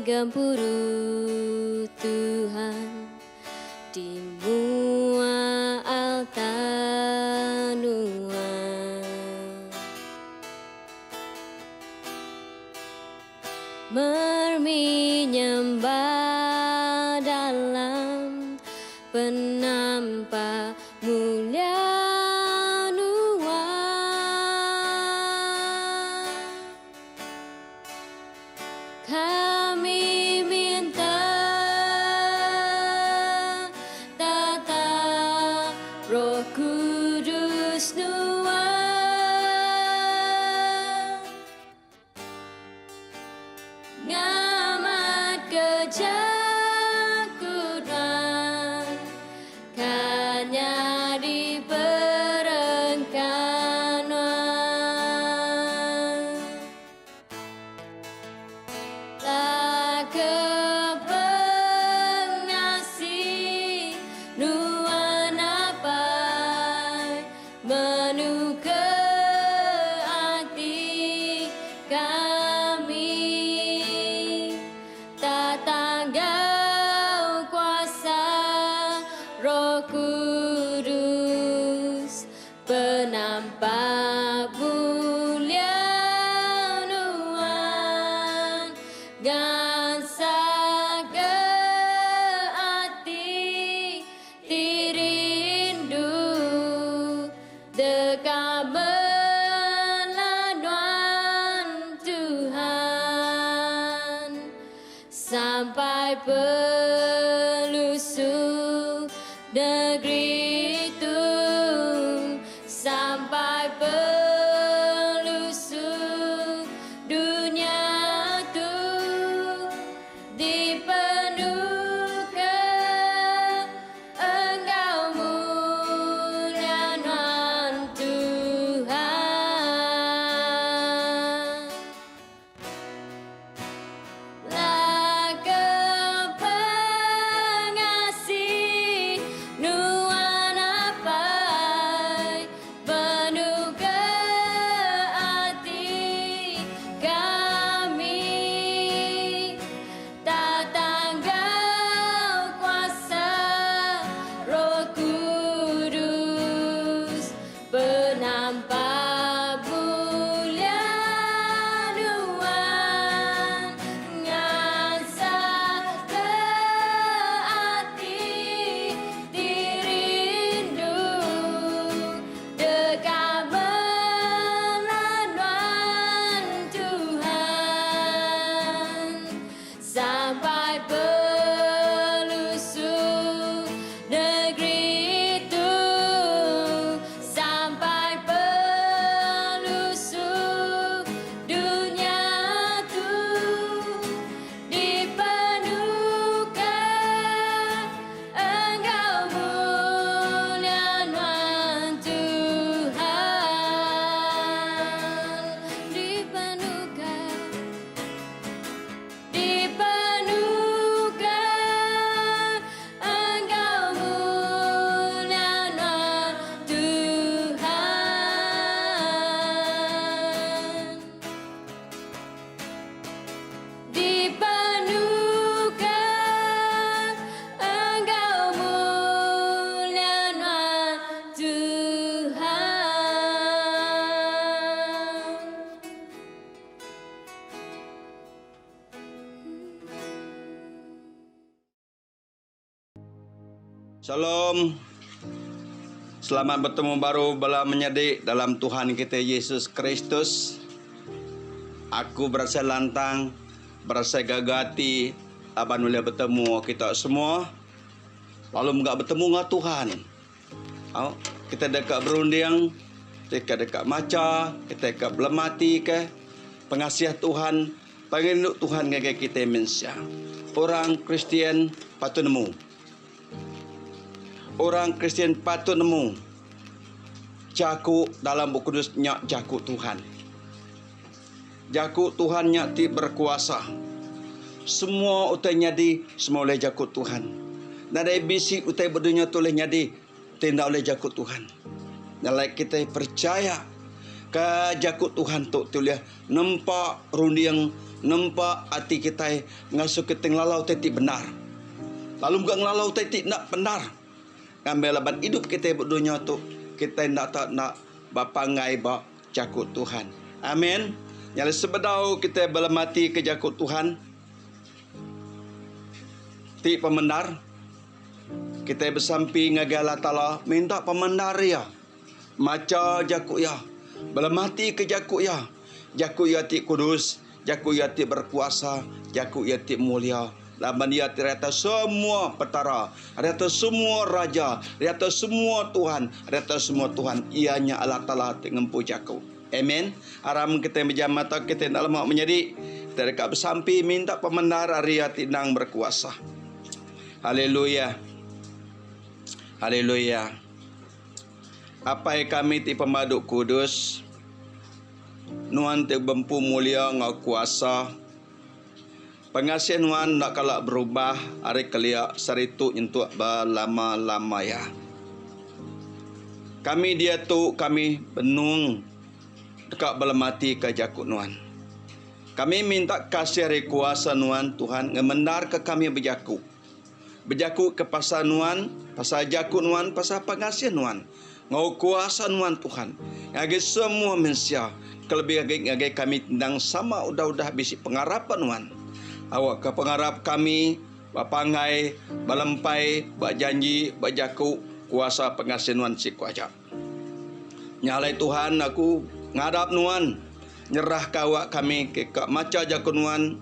gempuru Tuhan di mua altar Nuan. Mermi nyembah dalam penampak mulia Nuan. Kami minta tata Roh Kudus Nuan. Ngamat ke jaku Nuan ka nyadi perengka Nuan. La ke pengasih Nuan Apai Menu ke ati kami Tatanggau kuasa Roh Kudus Penampak mulia Nuan Ngansah ke ati Ti rindu deka bela nuan Tuhan sampai pelusu negeri tu sampai pelusu dunya tu Dipenuhka enggau mulia Nuan Tuhan. Laka pengasih Nuan Apai Penuhka ati kami Tatanggau kuasa Roh Kudus Penampak mulia Nuan Ngansah ke ati ti rindu Deka bela nuan Tuhan Sampai pelusu negeri tu Sampai pelusu dunya tu Dipenuhka Enggau mulia nuan Tuhan Dipenuhka Dipenuhka Enggau mulia nuan Tuhan. Dipenuhka enggau mulia nuan Tuhan. Shalom. Selamat betemu baru bala menyadi dalam Tuhan kita Yesus Kristus. Aku berasai lantang, berasai gaga ati laban ulih betemu kita semua. Lalu mega betemu enggau Tuhan. Au, kita deka berunding, kita deka macha, kita deka belemati ke pengasih Tuhan Pengerindu Tuhan ngagai kitai mensia. Orang Kristian patut nemu. Orang Kristian patut nemu jaku dalam Bup Kudus nya jaku Tuhan. Jaku Tuhan nya ti berkuasa. Semua utai nyadi semua ulih jaku Tuhan. Nadai bisi utai ba dunya tu ulih nyadi ti enda ulih jaku Tuhan. Nyalai kitai percaya ka jaku Tuhan tu ti ulih nempa runding, Nempa ati kitai ngasuh kitai ngelalau utai ti bendar. Lalu mega ngelalau utai ti enda bendar. Ngambi laban idup kitai ba dunya tu kitai enda tau enda bepanggai ba jaku Tuhan. Amen. Nya alai sebedau kitai belematika jaku Tuhan ti pemendar, kitai besampi ngagai Allah Taala minta pemendar Iya. Macha jaku Iya, belematika jaku Iya, jaku Iya ti kudus, jaku Iya ti berkuasa, jaku Iya ti mulia, laban Iya ti ari atas semua petara, ari atas semua raja, ari atas semua tuhan, ari atas semua tuhan. Iya nya Allah Taala ti ngempu jaku. Amen. Aram kitai mejam mata kitai enda lama menyadi, kitai deka besampi minta pemendar ari Iya ti endang berkuasa. Haleluya. Haleluya. Apai kami ti pemadu kudus, Nuan ti bempu mulia enggau kuasa. Pengasih Nuan enda kala berubah ari kelia sehari tu nyentuk belama-lama iya. Kami diatu kami benung deka belematika jaku Nuan. Kami minta kasih ari kuasa Nuan Tuhan ngemendarka kami bejaku. Bejaku ke pasal Nuan, pasal jaku Nuan, pasal pengasih Nuan, enggau kuasa Nuan Tuhan, ngagai semua mensia, kelebih agi ngagai kami ti endang sama udah-udah bisi pengarap ba Nuan. Awakka pengarap kami ba panggai, ba lempai, ba janji, ba jaku, kuasa pengasih Nuan siku aja. Nya alai Tuhan aku ngadap Nuan nyerahka awak kami ke ka macha jaku Nuan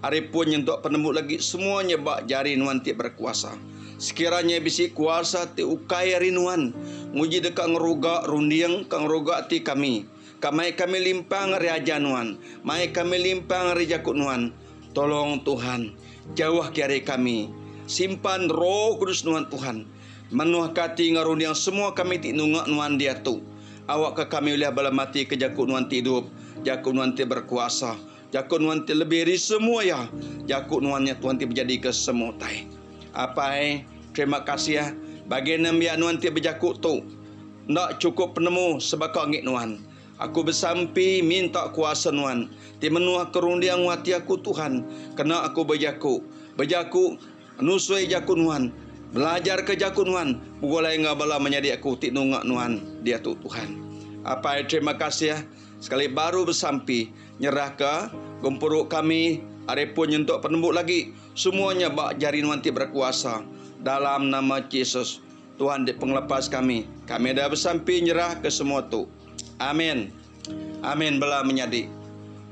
ari pun nyentuk penemu lagi semua nya ba jari Nuan ti berkuasa. Sekiranya bisi kuasa ti ukai ari Nuan nguji deka ngeruga runding ka ngeruga ati kami ka mai kami limpang ari ajar Nuan mai kami limpang ari jaku Nuan tolong Tuhan jauh ke ari kami simpan Roh Kudus Nuan Tuhan. Menuhka ati enggau runding semua kami ti nunga Nuan diatu. Awakka kami ulih bala mati ke jaku Nuan ti idup, jaku Nuan ti berkuasa, jaku Nuan ti lebih ari semua iya, jaku Nuan nya Tuhan ti bejadika semua utai. Apai, terima kasih bagi nembiak Nuan ti bejaku tu. Enda chukup penemu sebaka ngi Nuan. Aku besampi minta kuasa Nuan ti menuhka runding enggau ati aku Tuhan kena aku bejaku. Bejaku. Nusui jaku nuan, belajarka jaku nuan begulai enggau bala menyadi aku ti nunga nuan diatu Tuhan. Apai terima kasih sekali baru besampi nyerahka gempuru kami ari pun nyentuk penembu lagi semua nya ba jari nuan ti berkuasa dalam nama Jesus Tuhan ti pengelepas kami. Kami dah besampi nyerahka semua tu. Amin. Amin bala menyadi.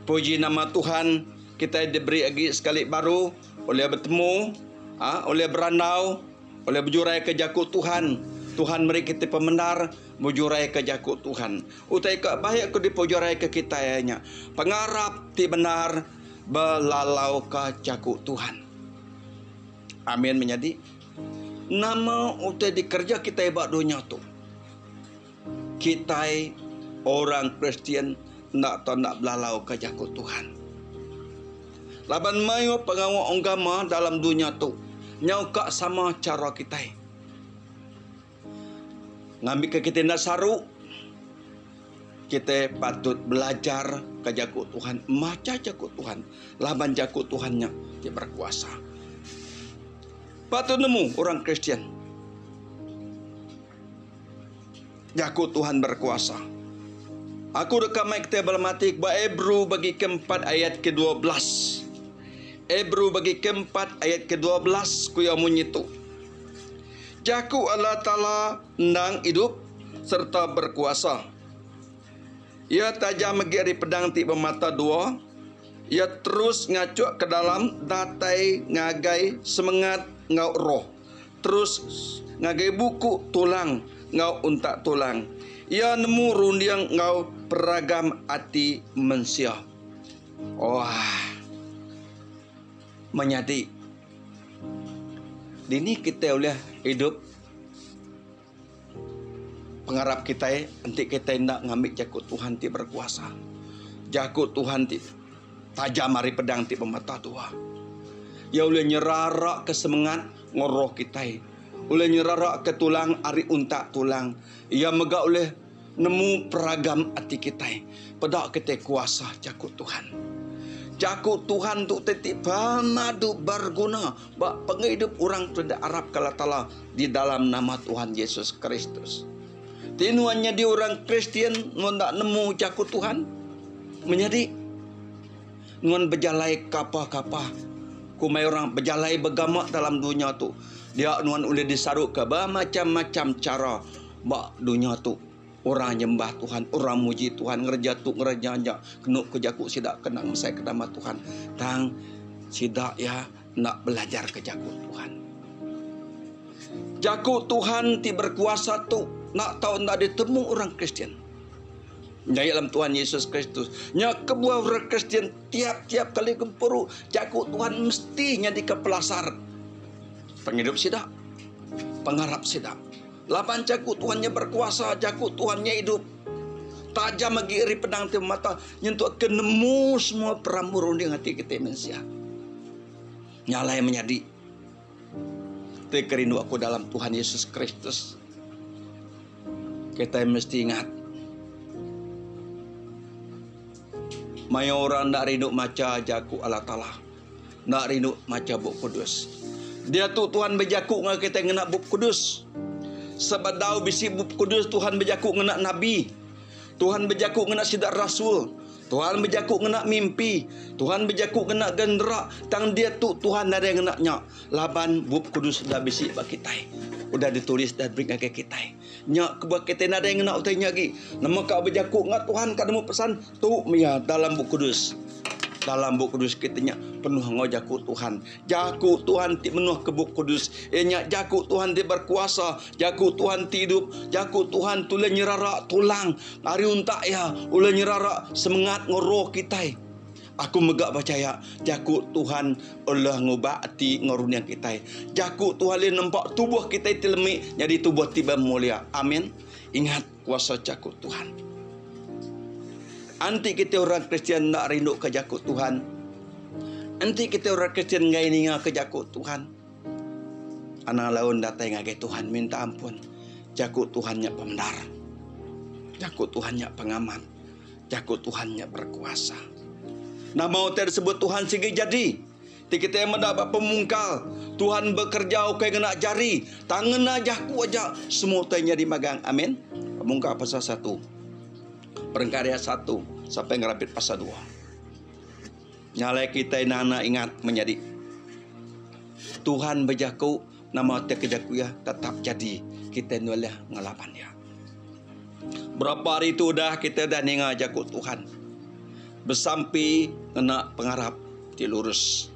Puji nama Tuhan kitai diberi agi sekali baru ulih betemu aaa ulih berandau ulih bejuraika jaku Tuhan. Tuhan meri kitai pemendar bejuraika jaku Tuhan. Utai ka baik ke dipejuraika kitai nya pengarap ti bendar belalauka jaku Tuhan. Amin menyadi. Nama utai dikereja kitai ba dunya tu? Kitai orang Kristian enda tau enda belalauka jaku Tuhan. Laban mayuh pengawa ugama dalam dunya tu nyau ka sama chara kitai. Ngambika kitai enda saru, kitai patut belajar ka jaku Tuhan, macha jaku Tuhan laban jaku Tuhan nya ti berkuasa. Patut nemu orang Kristian. Jaku Tuhan berkuasa. Aku deka mai kitai belematik ba Hebrew bagi keempat ayat ke-12. Hebrew bagi keempat ayat ke-12 ku iya munyi tu. Jaku Allah Taala endang idup sereta berkuasa. Iya tajam agi ari pedang ti bemata dua. Iya terus ngachuk ke dalam datai ngagai semengat enggau roh. Terus ngagai buku tulang enggau untak tulang. Iya nemu runding enggau peragam ati mensia. Wah. Menyadi. Dini kitai ulih idup pengarap kitai enti kitai enda ngambi jaku Tuhan ti berkuasa. Jaku Tuhan ti tajam ari pedang ti bemata dua. Iya ulih nyeraraka semengat enggau roh kitai. Ulih nyeraraka tulang ari untak tulang. Iya mega ulih nemu peragam ati kitai. Peda kitai kuasa jaku Tuhan. Jaku Tuhan tu ti ti pemadu berguna ba pengidup orang ti enda arapka Allah Taala di dalam nama Tuhan Yesus Kristus. Ti nuan nyadi orang Kristian nuan enda nemu jaku Tuhan? Menyadi nuan bejalai kapa-kapa ku mai orang bejalai begama dalam dunya tu dia nuan ulih disaruka bemacham-macham chara ba dunya tu. Orang nyembah Tuhan, orang muji Tuhan, ngereja tu ngereja nya kenu ku jaku sida kena ngemesaika nama Tuhan. Tang sida iya enda belajarka jaku Tuhan. Jaku Tuhan ti berkuasa tu enda tau enda ditemu orang Kristian. Nyadi dalam Tuhan Yesus Kristus. Nya kebuah orang Kristian tiap-tiap kali gempuru jaku Tuhan mesti nyadika pelasar pengidup sida, pengarap sida. Laban jaku Tuhan nya berkuasa, jaku Tuhan nya idup. Tajam agi ari pedang ti bemata nyentuk ke nemu semua perambu runding ati kitai mensia. Nya alai menyadi ti kerindu aku dalam Tuhan Yesus Kristus. Kitai mesti ingat mayuh orang enda rindu macha jaku Allah Taala. Enda rindu macha Bup Kudus. Diatu Tuhan bejaku enggau kitai ngena Bup Kudus. Sebedau bisi Bup Kudus Tuhan bejaku ngena nabi. Tuhan bejaku ngena sida rasul. Tuhan bejaku ngena mimpi. Tuhan bejaku ngena genera. Tang diatu Tuhan nadai ngena nya laban Bup Kudus udah bisi ba kitai. Udah ditulis dan diberi ngagai kitai. Nya kebuah kitai nadai ngena utai nya agi. Nama ka bejaku enggau Tuhan ka nemu pesan tu mia dalam Bup Kudus. Dalam Bup Kudus kita nya penuh enggau jaku Tuhan. Jaku Tuhan ti menuh ke Bup Kudus iya nya jaku Tuhan ti berkuasa, jaku Tuhan ti idup, jaku Tuhan ti ulih nyerara tulang ari untak iya, ulih nyerara semengat enggau roh kitai. Aku mega pechaya jaku Tuhan ulih ngubah ati enggau runding kitai. Jaku Tuhan ulih nempa tubuh kitai ti lemi nyadi tubuh ti bemulia. Amin. Ingat kuasa jaku Tuhan. Enti kitai orang Kristian enda rinduka jaku Tuhan, enti kitai orang Kristian enggai ningaka jaku Tuhan, anang laun datai ngagai Tuhan minta ampun. Jaku Tuhan nya pemendar. Jaku Tuhan nya pengamat. Jaku Tuhan nya berkuasa. Nama utai disebut Tuhan sigi jadi. Ti kitai meda ba pemungkal, Tuhan bekerja ukai ngena jari, tang ngena jaku aja semua utai nyadi magang. Amin. Pemungkal pasal satu. Perengka ayat satu sampai ngerapit pasal dua. Nya alai kitai nana ingat menyadi. Tuhan bejaku nama ti ke jaku iya tetap jadi kitai enda ulih ngelaban iya. Berapa hari tu udah kitai udah ninga jaku Tuhan. Besampi ngena pengarap ti lurus.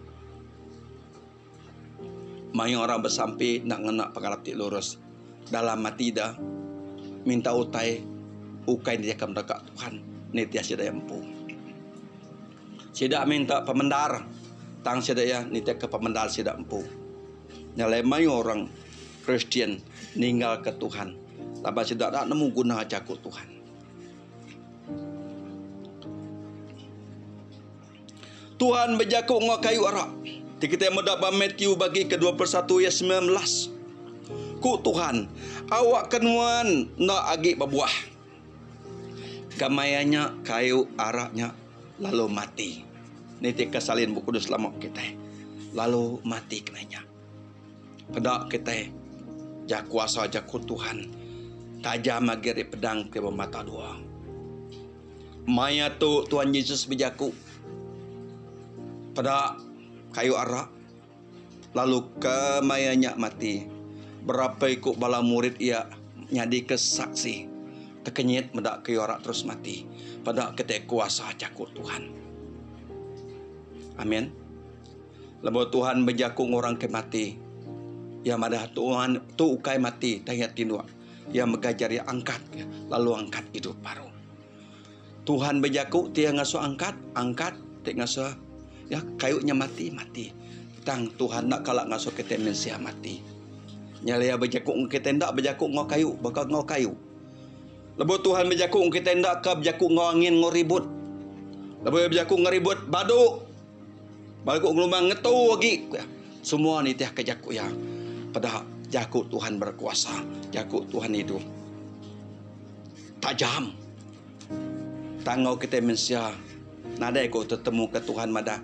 Mayuh orang besampi enda ngena pengarap ti lurus. Dalam ati ida minta utai ukai nitihka peneka Tuhan nitih sida iya empu. Sida minta pemendar tang sida iya nitihka pemendar sida empu. Nya alai mayuh orang Kristian ninggalka Tuhan laban sida enda nemu guna jaku Tuhan. Tuhan bejaku enggau kayu ara. Ti kitai meda ba Matthew bagi ke 21 ayat 19. Ku Tuhan, awakka nuan enda agi bebuah. Kemaya nya kayu ara nya lalu mati. Nitihka salin Bup Kudus lama kitai. Lalu mati kena nya. Peda kitai kuasa jaku Tuhan tajam agi ari pedang ke bemata dua. Maya tu Tuhan Jesus bejaku peda kayu ara lalu ke maya nya mati berapa iku bala murid iya nyadika saksi tekenyit meda kayu ara terus mati peda kitai kuasa jaku Tuhan. Amin. Lebuh Tuhan bejaku enggau orang ke mati iya madah Tuhan tu ukai mati tang iya tinduk. Iya mega jari angkat lalu angkat idup baru. Tuhan bejaku ti iya ngasuh angkat, angkat ti ngasuh ya kayu nya mati, mati. Tang Tuhan enda kala ngasuh kitai mensia mati. Nya alai iya bejaku enggau kitai enda bejaku enggau kayu baka enggau kayu. Lebuh Tuhan bejaku enggau kitai enda ka bejaku enggau angin enggau ribut. Lebuh iya bejaku enggau ribut badu. Baru ngelumbang ngetu agi ku iya. Semua nitihka jaku iya. Peda jaku Tuhan berkuasa, jaku Tuhan idup. Tajam. Tang enggau kitai mensia. Nadai ko tetemu ke Tuhan madah,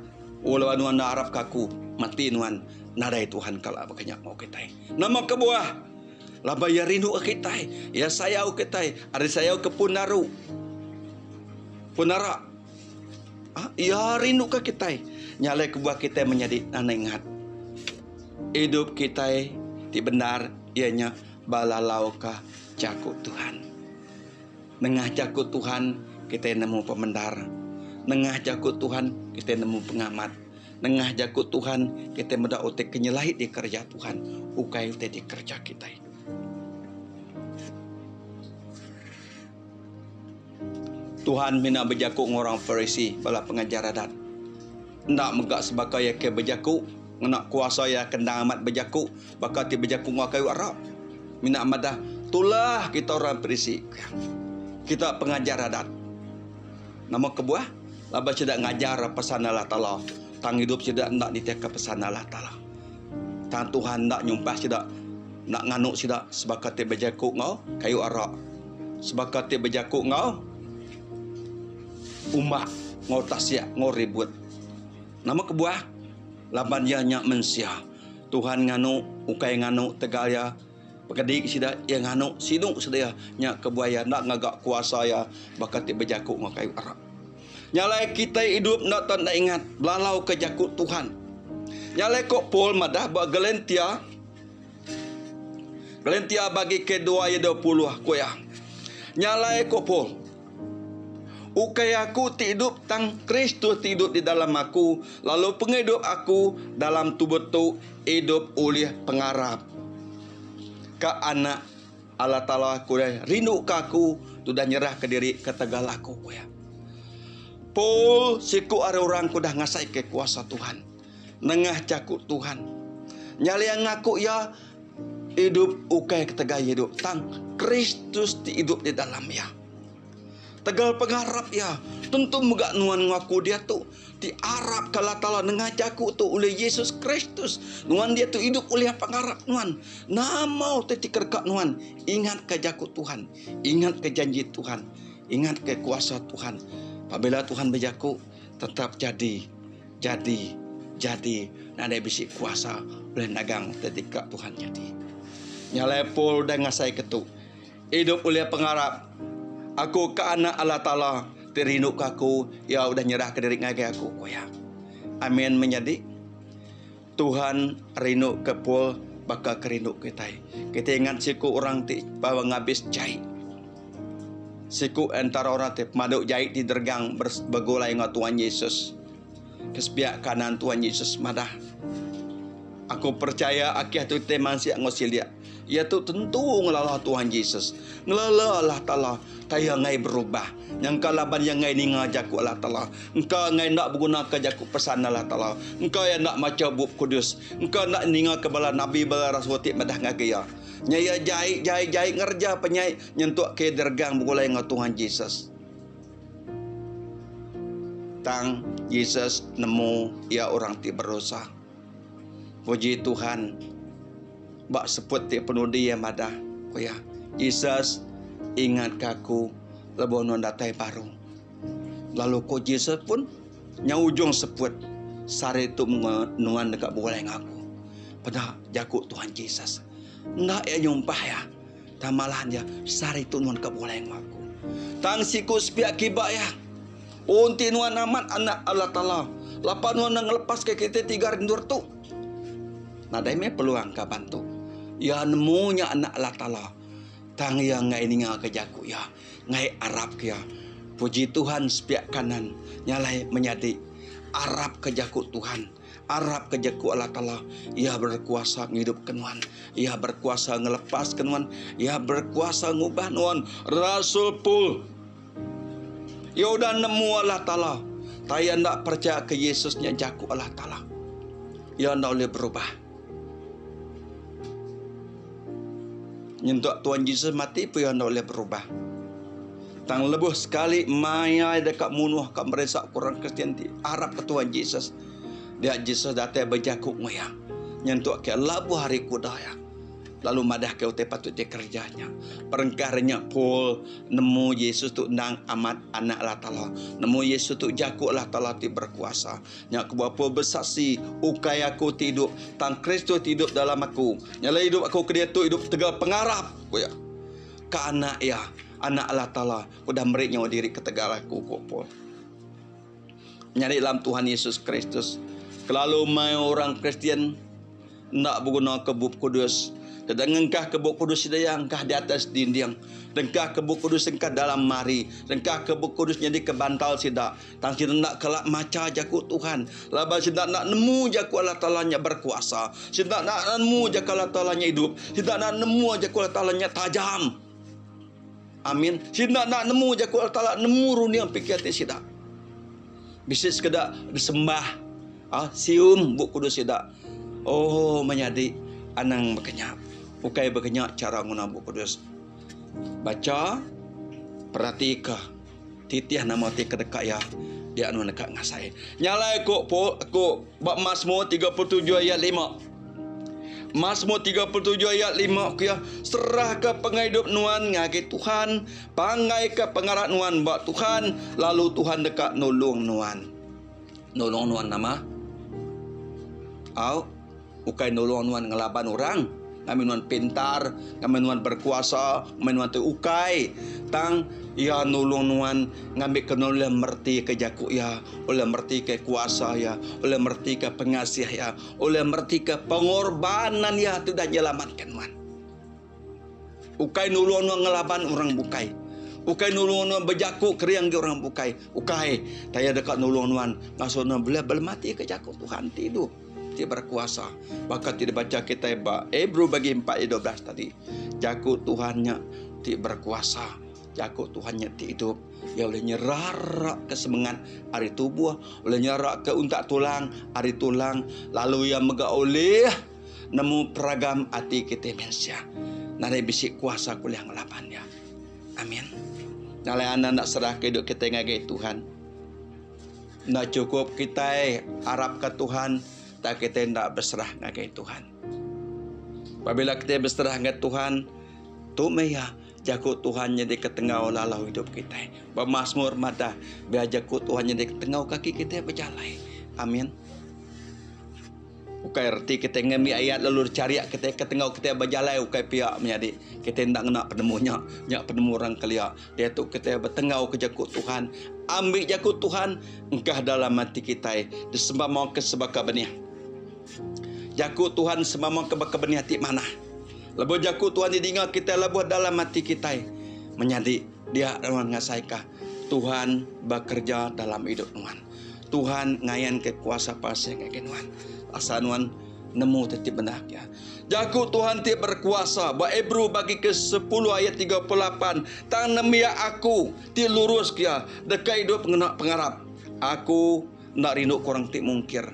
Oh laban nuan enda arap ke aku, mati nuan. Nadai Tuhan kala baka nya enggau kitai. Nama kebuah? Laban iya rindu ke kitai, iya sayau kitai, ari sayau ke pun aru. Pun ara. Ha, iya rindu ke kitai. Nya alai kebuah kitai menyadi anang ingat. Idup kitai ti bendar iya nya belalauka jaku Tuhan. Nengah jaku Tuhan kitai nemu pemendar. Nengah jaku Tuhan kitai nemu pengamat. Nengah jaku Tuhan kitai meda utai ke nyelai dikereja Tuhan ukai utai dikereja kitai. Tuhan mina bejaku enggau orang Farisi bala pengajar adat. Enda mega sebaka iya ke bejaku ngena kuasa iya ke endang amat bejaku baka ti bejaku enggau kayu ara. Mina madah, Tulah kita orang Parisi, kita pengajar adat. Nama kebuah? Laban sida ngajar pesan Allah Taala, tang idup sida enda nitihka pesan Allah Taala. Tang Tuhan enda nyumpah sida, enda nganu sida sebaka ti bejaku enggau kayu ara, sebaka ti bejaku enggau umbak, enggau tasik, enggau ribut. Nama kebuah? Laban iya nya mensia. Tuhan nganu ukai nganu tegal iya. Pekedi sida iya nganu sinu sida iya nya kebuah iya enda ngaga kuasa iya baka ti bejaku enggau kayu ara. Nya alai kitai idup enda tau enda ingat belalauka jaku Tuhan. Nya alai ko Paul madah ba Galantia Galantia bagi ke dua ayat 20 ku iya. Nya alai ko Paul Ukai aku ti idup tang Kristus ti idup di dalam aku lalu pengidup aku dalam tubuh tu idup ulih pengarap ke Anak Allah Taala ke udah rinduka aku ti udah nyerahka diri ketegal aku, ku iya. Paul siku ari orang ke udah ngasaika kuasa Tuhan nengah jaku Tuhan. Nya alai iya ngaku iya idup ukai ketegal iya idup tang Kristus ti idup di dalam iya. Tegal pengarap iya, tentu mega nuan ngaku diatu ti arapka Allah Taala nengah jaku tu ulih Jesus Kristus. Nuan diatu idup ulih pengarap nuan. Nama utai ti kereka nuan, ingatka jaku Tuhan, ingatka janji Tuhan, ingatka kuasa Tuhan. Pabila Tuhan bejaku, tetap jadi, jadi, jadi. Nadai bisi kuasa ulih nagang utai ti ka Tuhan nyadi. Nya alai Paul udah ngasaika tu. Idup ulih pengarap. Aku ke Anak Allah Taala ti rinduka aku, Iya udah nyerahka diri ngagai aku, ku iya. Amin menyadi. Tuhan rinduka Paul baka ke rindu kitai. Kitai ingat siku orang ti bawa ngabis jai. Siku entara orang ti pemadu jai ti deregang begulai enggau Tuhan Yesus. Ke sepiak kanan Tuhan Yesus madah, Aku percaya akih tu ti mansik enggau silik. Iya tu tentu ngelala Tuhan Jesus, ngelala Allah Taala, tang iya enggai berubah. Nyangka laban iya enggai ninga jaku Allah Taala, engka enggai enda begunaka jaku pesan Allah Taala, engka iya enda macha Bup Kudus, engka enda ningaka bala nabi bala rasul ti madah ngagai iya. Nya iya jai jai jai ngereja penyai nyentuk ke iya diregang begulai enggau Tuhan Jesus. Tang Jesus nemu iya orang ti bedosa. Puji Tuhan, ba seput ti penudi iya madah, ku iya, Jesus, ingatka aku lebuh nuan datai baru. Lalu ku Jesus pun nyau ujung seput, Sehari tu nuan deka begulai enggau aku. Peda jaku Tuhan Jesus. Enda iya nyumpah iya, tang malah iya, Sehari tu nuan deka begulai enggau aku. Tang siku sepiak kiba iya, Oh enti nuan amat Anak Allah Taala, lapa nuan enda ngelepaska kitai tiga ari endur tu? Nadai meh peluang kaban tu. Iya nemu nya Anak Allah Taala, tang iya enggai ningaka jaku iya, enggai arapka iya. Puji Tuhan sepiak kanan nya alai menyadi arapka jaku Tuhan, arapka jaku Allah Taala. Iya berkuasa ngidupka nuan, Iya berkuasa ngelepaska nuan, Iya berkuasa ngubah nuan. Rasul Paul. Iya udah nemu Allah Taala. Tang iya enda percaya ke Yesus nya jaku Allah Taala. Iya enda ulih berubah. Nyentuk Tuan Jesus mati pun iya enda ulih berubah. Tang lebuh sekali maya iya deka munuh ka merinsa ku orang Kristian ti arap ke Tuan Jesus, dia Jesus datai bejaku enggau iya nyentuk ke labuh ari kuda iya. lalu madahka utai patut dikereja nya. Perengkah ari nya Paul nemu Jesus tu endang amat Anak Allah Taala. Nemu Jesus tu Jaku Allah Taala ti berkuasa. Nya kebuah Paul besaksi, Ukai aku ti idup, tang Kristus ti idup dalam aku. Nya alai idup aku ke diatu idup ketegal pengarap, ku iya. Ka Anak iya, Anak Allah Taala, udah meri nyawa diri ketegal aku, ku Paul. Menyadi dalam Tuhan Yesus Kristus, kelalu mayuh orang Kristian enda begunaka Bup Kudus. Sida ngengkahka Bup Kudus sida iya engkah di atas dinding. Dengkahka Bup Kudus engkah dalam mari. Dengkahka Bup Kudus nyadika bantal sida. Tang sida enda kala macha jaku Tuhan laban sida enda nemu jaku Allah Taala nya berkuasa. Sida enda nemu jaku Allah Taala nya idup. Sida enda nemu jaku Allah Taala nya tajam. Amin. Sida enda nemu jaku Allah Taala nemu runding pikir ti sida. Bisi sekeda disembah ah sium Bup Kudus sida. Oh menyadi anang baka nya. Ukai baka nya chara nguna Bup Kudus. Bacha peratika titih nama ti kedeka iya dia nuan deka ngasai. Nya alai ku ku ba Masmur 37 ayat 5. Masmur 37 ayat 5 ku iya, Serahka pengidup nuan ngagai Tuhan, panggaika pengarap nuan ba Tuhan, lalu Tuhan deka nulung nuan. Nulung nuan nama? Au, ukai nulung nuan ngelaban orang. Ngambi nuan pintar, ngambi nuan berkuasa, ngambi nuan ti ukai. Tang iya nulung nuan ngambika nuan ulih meretika jaku iya, ulih meretika kuasa iya, ulih meretika pengasih iya, ulih meretika pengorbanan iya ti udah nyelamatka nuan. Ukai nulung nuan ngelaban orang bukai. Ukai nulung nuan bejaku kering agi orang bukai. Ukai. Tang iya deka nulung nuan ngasuh nuan bulih belematika jaku Tuhan ti idup. Ti berkuasa baka ti dibacha kitai ba Hebrew bagi empat ayat 12 tadi. Jaku Tuhan nya ti berkuasa, jaku Tuhan nya ti idup. Iya ulih nyeraraka semengat ari tubuh, ulih nyeraraka untak tulang ari tulang lalu iya mega ulih nemu peragam ati kitai mensia. Nadai bisi kuasa ke ulih ngelaban iya. Amin. Nya alai anda enda serahka idup kitai ngagai Tuhan. Enda chukup kitai arapka Tuhan tang kitai enda beserah ngagai Tuhan. Pabila kitai beserah ngagai Tuhan, tu meh iya jaku Tuhan nyadika tenggau lalau idup kitai. Ba Masmur madah biar jaku Tuhan nyadika tenggau kaki kitai bejalai. Amin. Ukai reti kitai ngambi ayat lalu dicharik kitai ke tenggau kitai bejalai ukai pia menyadi. Kitai enda ngena penemu nya. Nya penemu orang kelia. Diatu kitai betenggau ke jaku Tuhan. Ambi jaku Tuhan engkah dalam ati kitai disempama ke sebaka benih. Jaku Tuhan sempama ke baka benih ti manah. Lebuh jaku Tuhan didinga kitai lebuh dalam ati kitai menyadi dia nuan ngasaika Tuhan bekereja dalam idup nuan. Tuhan ngayanka kuasa pasih ngagai nuan. Asal nuan nemu ti ti bendar iya. Jaku Tuhan ti berkuasa ba Hebrew bagi ke sepuluh ayat 38, Tang nembiak aku ti lurus kia deka idup ngena pengarap. Aku enda rindu ke orang ti mungkir.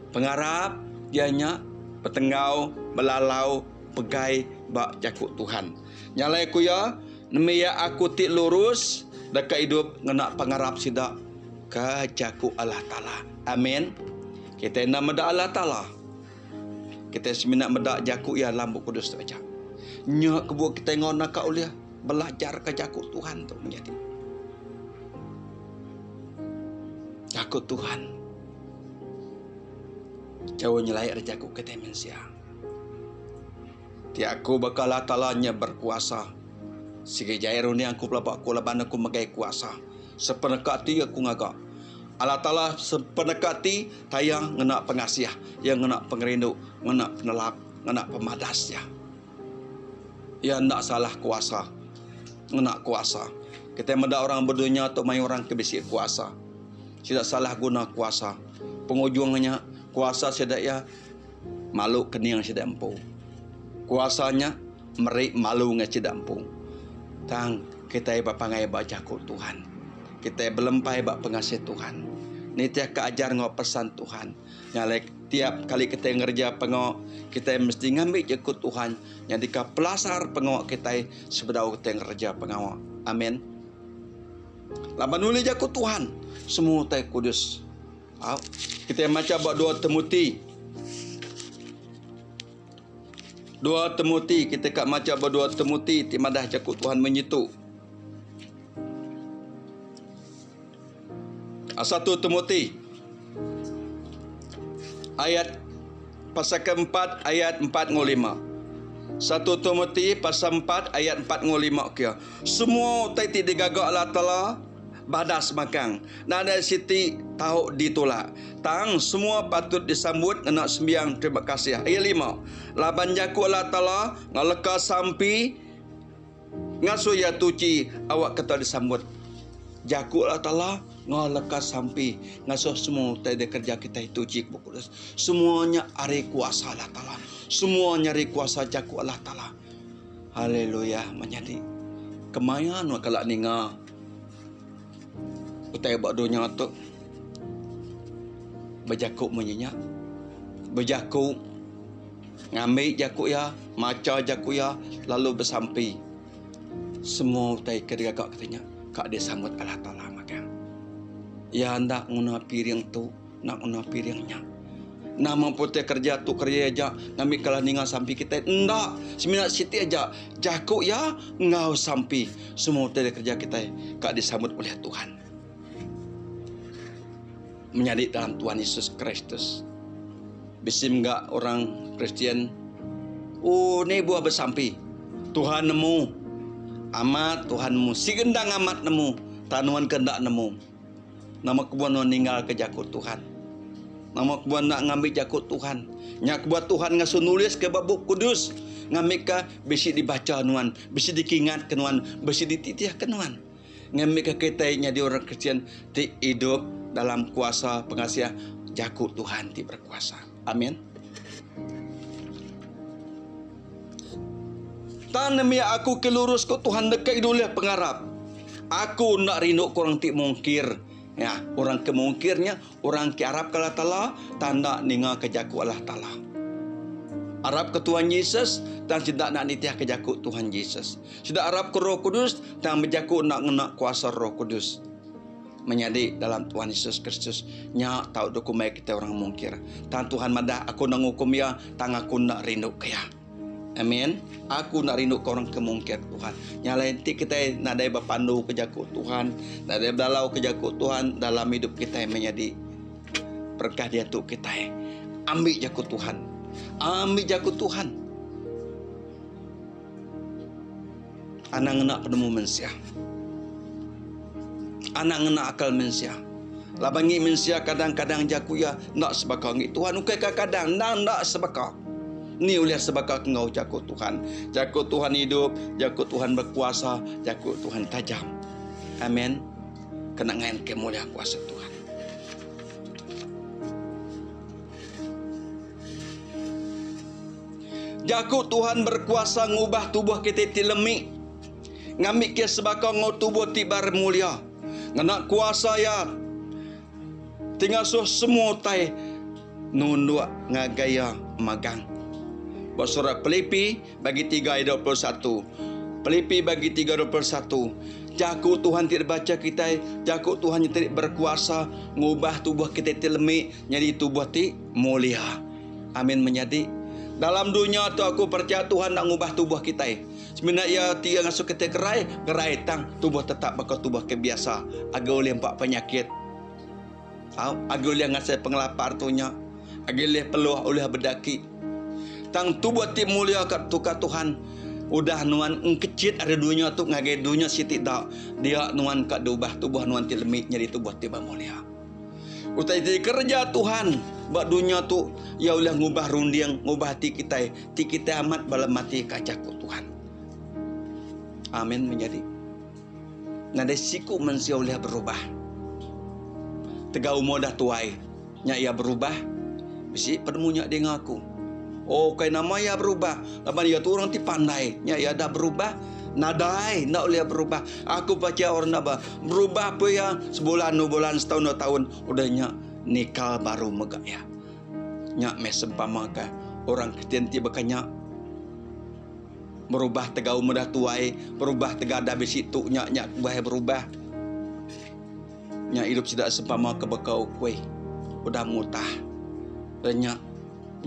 Pengarap iya nya betenggau, belalau, pegai ba jaku Tuhan. Nya alai ku iya, nembiak aku ti lurus deka idup ngena pengarap sida. Ke jaku Allah Taala. Amin. Kitai enda meda Allah Taala. Kitai semina meda jaku Iya dalam Bup Kudus tu aja. Nya kebuah kitai enggau naka ulih belajarka jaku Tuhan tu menyadi. Jaku Tuhan jauh nyelai ari jaku kitai mensia. Ti aku baka Allah Taala nya berkuasa. Sigi jai runding aku pelaba aku laban aku megai kuasa. Sepeneka ati aku ngaga. Allah Taala sepeneka ati tayang ngena pengasih, iya ngena pengerindu, ngena penelap, ngena pemadas iya. Iya enda salah kuasa ngena kuasa. Kitai meda orang ba dunya tu mayuh orang ke bisi kuasa. Sida salah guna kuasa. Pengujung nya kuasa sida iya malu kening sida empu. Kuasa nya meri malu ngagai sida empu. Tang kitai bepangai ba jaku Tuhan. Kitai belempai ba pengasih Tuhan. Nitihka ajar enggau pesan Tuhan. Nya alai tiap kali kitai ngereja pengawa, kitai mesti ngambi jaku Tuhan nyadika pelasar pengawa kitai sebedau kitai ngereja pengawa. Amin. Laban nulih jaku Tuhan, semua utai kudus. Au, kitai macha ba 2 Timoti. 2 Timoti, kita ka macha ba 2 Timoti ti madah jaku Tuhan munyi tu. 1 Timoti ayat pasal keempat ayat 4 enggau 5. 1 Timoti pasal 4 ayat 4 enggau 5 kia. Semua utai ti digaga Allah Taala badas makang nadai siti tau ditulak. Tang semua patut disambut ngena sembiang terima kasih. Ayat 5. Laban jaku Allah Taala enggau leka sampi Ngasuh iya tuchi awak ke tau disambut. Jaku Allah Taala enggau leka sampi ngasuh semua utai dikereja kitai tuchi ke Bup Kudus. Semua nya ari kuasa Allah Taala. Semua nya ari kuasa jaku Allah Taala. Haleluya menyadi. Kemaya nuan kala ninga utai ba dunya tu bejaku munyi nya. Bejaku. Ngambi jaku iya, macha jaku iya, lalu besampi. Semua utai ke digaga kita nya ka disambut Allah Taala magang. Iya enda nguna piring tu, enda nguna piring nya. Nama pun utai kereja tu kereja aja ngambi kala ninga sampi kitai enda. Semina siti aja jaku iya enggau sampi. Semua utai dikereja kitai ka disambut ulih Tuhan. Menyadi dalam Tuhan Yesus Kristus. Bisi mega orang Kristian oh ni buah besampi. Tuhan nemu. Amat Tuhan nemu. Sigi endang amat nemu. Tang nuan ke enda nemu. Nama kebuah nuan ninggal ke jaku Tuhan. Nama kebuah enda ngambi jaku Tuhan. Nya kebuah Tuhan ngasuh nulis ke ba Bup Kudus. Ngambika bisi dibacha nuan, bisi dikingatka nuan, bisi dititihka nuan. Ngambika kitai nyadi orang Kristian ti idup dalam kuasa pengasih Jaku Tuhan ti berkuasa. Amin. Tang nembiak aku ke lurus ku Tuhan deka idup ulih pengarap. Aku enda rindu ke orang ti mungkir. Ya, orang ke mungkir nya orang ke arapka Allah Taala tang enda ningaka jaku Allah Taala. Arapka Tuhan Jesus tang sida enda nitihka jaku Tuhan Jesus. Sida arapka Roh Kudus tang bejaku enda ngena kuasa Roh Kudus. Menyadi dalam Tuhan Yesus Kristus nya tau dikumbai kitai orang mungkir. Tang Tuhan madah aku enda ngukum iya tang aku enda rinduka iya. Amin. Aku enda rinduka orang ke mungkir Tuhan. Nya alai enti kitai nadai bepandu ke jaku Tuhan, nadai belalau ke jaku Tuhan dalam idup kitai menyadi berengkah diatu kitai ambi jaku Tuhan. Ambi jaku Tuhan. Anang ngena penemu mensia. Anang ngena akal mensia. Laban ngi mensia kadang-kadang jaku iya enda sebaka ngi Tuhan. Ukai kadang-kadang endang enda sebaka. Ni ulih sebaka ke enggau jaku Tuhan. Jaku Tuhan idup, jaku Tuhan bekuasa, jaku Tuhan tajam. Amen. Kena ngayanka mulia kuasa Tuhan. Jaku Tuhan berkuasa ngubah tubuh kitai ti lemi ngambika sebaka enggau tubuh ti baremulia. Ngena kuasa Iya ti ngasuh semua utai nunduk ngagai Iya magang. Ba surat Pilipi bagi tiga ayat 21. Pilipi bagi tiga 21. Jaku Tuhan ti dibacha kitai, jaku Tuhan ti berkuasa ngubah tubuh kitai ti lemi nyadi tubuh ti mulia. Amin menyadi. Dalam dunya tu aku percaya Tuhan enda ngubah tubuh kitai. Semina iya ti iya ngasuh kitai gerai, gerai tang tubuh tetap baka tubuh ke biasa. Agi ulih empa penyakit. Au, agi ulih ngasai pengelapar tu nya. Agi ulih peluh ulih bedaki. Tang tubuh ti mulia ka tukar Tuhan udah nuan engkechit ari dunya tu ngagai dunya siti da, dia nuan ka diubah tubuh nuan ti lemi nyadi tubuh ti bemulia. Utai ti dikereja Tuhan ba dunya tu iya ulih ngubah runding, ngubah ati kitai ti kitai amat bala mati ka jaku Tuhan. Amin menyadi. Nadai siku mensia ulih berubah. Tegal umur dah tuai, nya iya berubah. Bisi penemu nya dinga aku. Oh kai nama iya berubah laban iya tu orang ti pandai nya iya dah berubah nadai enda ulih berubah aku bacha orang enda ba berubah pun iya sebulan dua bulan setaun dua taun udah nya nikal baru mega iya. Nya meh sempama ka orang Kristian ti baka nya berubah tegau meda tuai berubah tegal dah bisi tu nya nya kubah iya berubah. Nya idup sida sempama ke baka ukui udah mutah. Udah nya.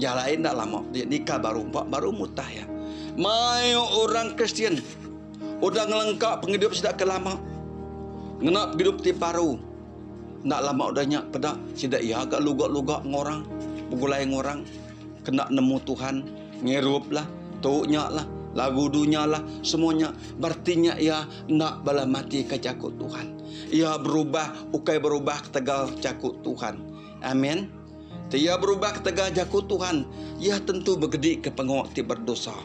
Jalai enda lama dia nikah baru empa baru mutah iya. Mayuh orang Kristian udah ngelengka pengidup sida ke lama ngena pengidup ti baru. Enda lama udah nya peda sida iya ga luga-luga enggau orang, begulai enggau orang kena nemu Tuhan ngirup lah tu nya lah lagu dunya lah semua nya bereti nya iya enda bala mati ka jaku Tuhan. Iya berubah ukai berubah ketegal jaku Tuhan. Amen. Ti iya berubah ketegal jaku Tuhan, iya tentu begedika pengawa ti berdosa.